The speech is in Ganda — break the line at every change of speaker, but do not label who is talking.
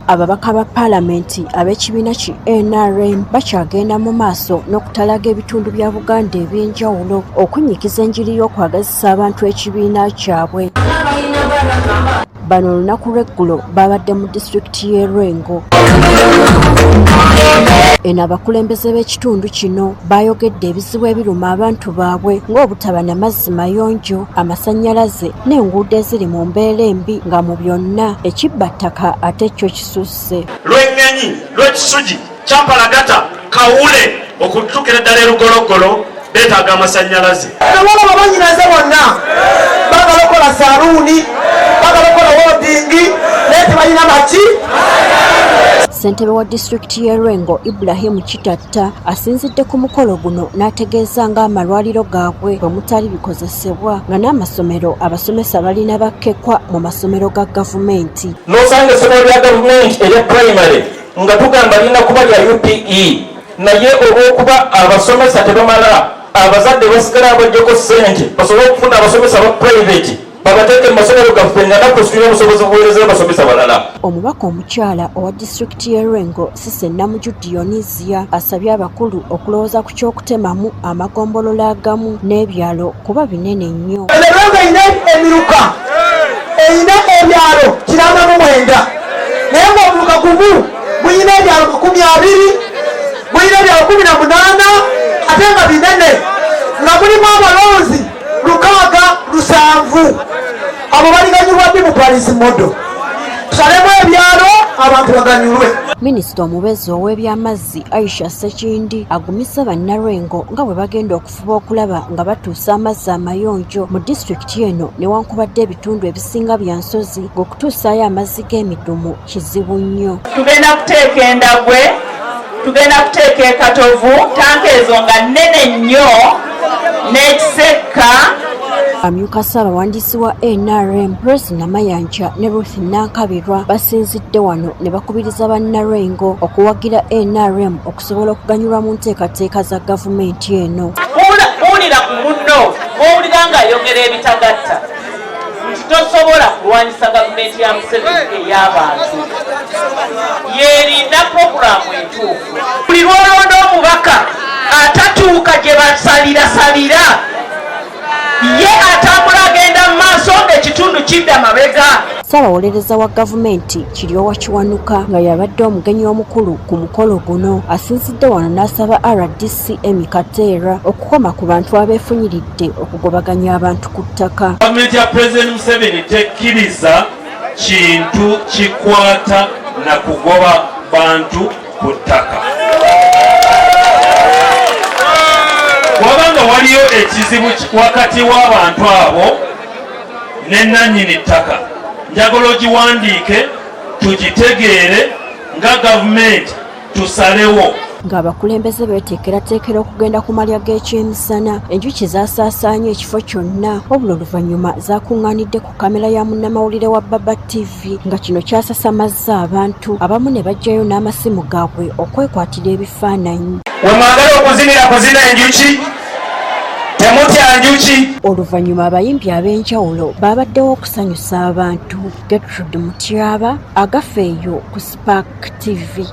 Ababaka ba Paalamenti ab'ekibiina ki NRM bakyagenda mu maaso n'okutalaga ebitundu bya Buganda eby'enjawulo okunnyikiza enjiri y'okwagazisa abantu ekibiina kyabwe. Bano olunaku lw'eggulo baabadde mu disitulikiti y'e Lwengo. Eno abakulembeze b'ekitundu kino baayogedde ebizibu ebiruma abantu baabwe ng'obutaba na mazzi mayonjo, amasannyalaze n'enguudo eziri mu mbeera embi nga mu byonna ekibba ttaka ate kyo kisusse.
Lw'Eŋŋenyi, Lw'Ekisugi, Kyampalagata, Kawule okutuukira ddala e Lugologolo beetaaga amasannyalaze.
Nabwalaba banyinaze bonna bagala okukola saluuni, bagala okukola woodingi naye tebalina maki.
Ssentebe wa disitulikiti y'e Lwengo Ibrahim Kitatta asinzidde ku mukolo guno n'ategeeza ng'amalwaliro gaabwe bwe mutali bikozesebwa nga n'amasomero abasomesa balina bakkekwa mu masomero ga gavumenti.
N'osanga essomero lya gavumenti erya pulayimale nga tugamba lirina kuba lya UPE naye olw'okuba abasomesa tebamala abazadde basigala abajjako ssente basobole okufuna abasomesa aba purayiveti babateeke mu masomero gaffe nga naffe tulina obusobozi buweereza abasomesa balala.
Omubaka omukyala owa disitulikiti y'e Lwengo Cissy Namuju Dionisia asabye abakulu okulowooza ku ky'okutemamu amagombolola agamu n'ebyalo kuba binene nnyo.
Eno Lwengo erina emiruka erina ebyalo 99 naye ng'omuluka gumu gulina ebyalo 20, gulina ebyalo 18 ate nga binene nga mulimu abalonzi 67. Abo baliganyulwa ddi mu Paris Model? Tusalemu ebyalo abantu baganyulwe.
Minisita omubeezi ow'ebyamazzi Aisha Ssekindi agumizza bannalwengo nga bwe bagenda okufuba okulaba nga batuusa amazzi amayonjo mu disitulikiti eno newankubadde ebitundu ebisinga bya nsozi ng'okutuusaayo amazzi g'emidumu kizibu nnyo.
Tugenda kuteeka endagwe, tugenda kuteeka ekatovu, tanka ezo nga nnene nnyo n'ekisekka.
Amyuka Ssaabawandiisi wa NRM Rose Namayanja ne Ruth Nankabirwa basinzidde wano ne bakubiriza bannalwengo okuwagira NRM okusobola okuganyulwa mu nteekateeka za gavumenti eno.
Buulira ku munno gw'owulira ng'ayogera ebitagatta nti tosobola kulwanyisa gavumenti ya Museveni ey'abantu yeerinda puroguraamu entuufu. Buli lw'olonda omubaka atatuuka gye basalirasalira ye atambula agenda mu maaso ng'ekitundu kidda mabega.
Ssaabawolereza wa gavumenti Kiryowa Kiwanuka nga y'abadde omugenyi omukulu ku mukolo guno asinzidde wano n'asaba RDC Emmy Kateera okukoma ku bantu abeefunyiridde okugobaganya abantu ku ttaka.
Gavumenti ya Pulezidenti Museveni tekkiriza kintu kikwata na kugoba bantu ku ttaka. Wabanga waliyo ekizibu wakati w'abantu abo ne nannyini ttaka, njagala ogiwandiike tugitegeere nga gavumenti tusalewo.
Ng'abakulembeze beeteekerateekera okugenda ku malya g'ekyemisana, enjuki zaasaasaanye ekifo kyonna wabula oluvannyuma zaakuŋŋaanidde ku kamera ya munnamawulire wa Baba TV nga kino kyasasamazza abantu abamu ne baggyayo n'amasimu gaabwe okwekwatira ebifaananyi.
We mwagala okuzinira kuzina enjuki, temutya njuki.
Oluvannyuma abayimbi ab'enjawulo baabaddewo okusanyusa abantu. Gertrude Mutyaba, Agafeeyo ku Spark TV.